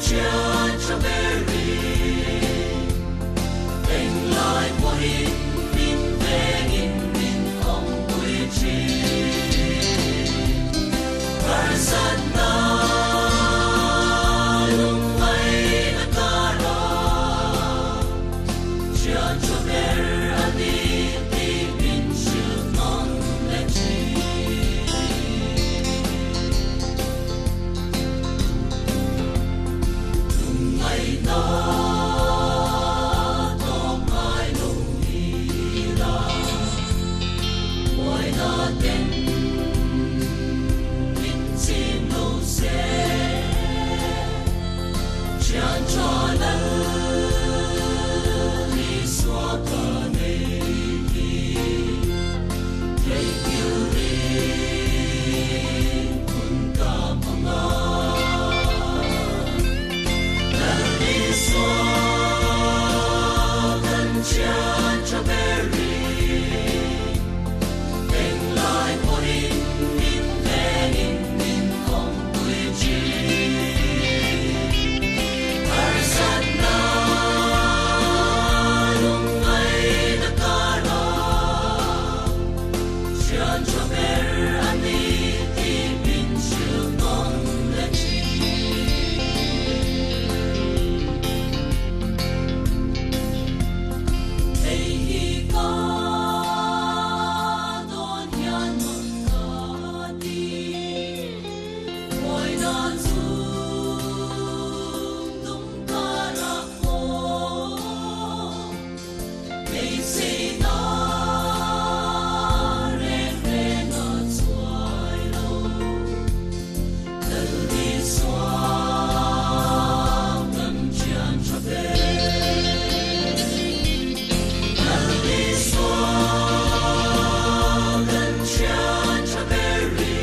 Thian tha ber i englai pawhin min vengin min awmpui thin. Harsatna lungngaihna karah Thian tha ber a ni tih min hrilh nawn leh thin. Lungngaihna tawp ngai lo ila, buaina ten min chim lo se, Thian tha lal Isua ka nei hi, theihnghilh ring hun ka hmang a. Lal Isua kan thian tha ber i, englai pawhin min vengin min awmpui thin. Harsatna lungngaihna karah thian tha ber a ni tih min hrilh nawn leh thin. Hei hi ka dawn hian mak ka ti, Mawina chu tum karah pawh beiseina reng reng a chuai lo. Lal Isua kan thian tha ber. Lal Isua kan thian tha ber i.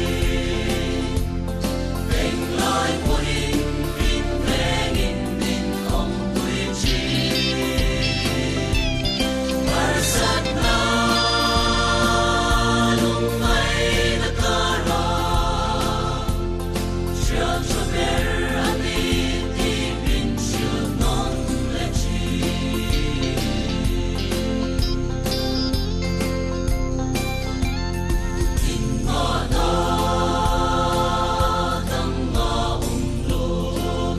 Englai pawhin min vengin min awmpui thin. Harsatna lungngaihna karah hriat tha ber a ni tih min hrilh nawn leh thin. Inngahna dang a awm lo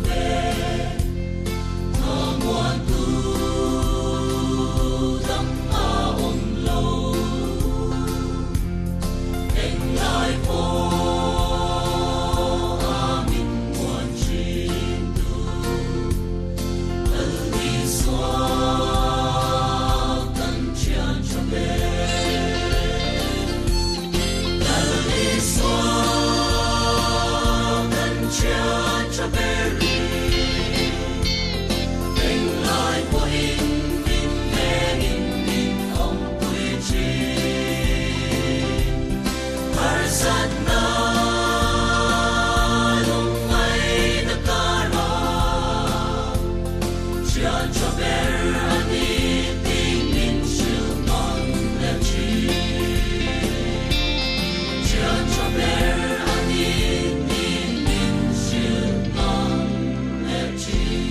ve, thlamuantu dang a awm lo. Englai pawh a min muan thin tu, Lal Isua kan thian tha ber. Lal Isua kan thian tha ber i, englai pawhin min vengin min awmpui thin. Harsatna lungngaihna karah thian tha ber a ni tih min hrilh nawn leh thin. Thian tha ber a ni tih min hrilh nawn leh thin.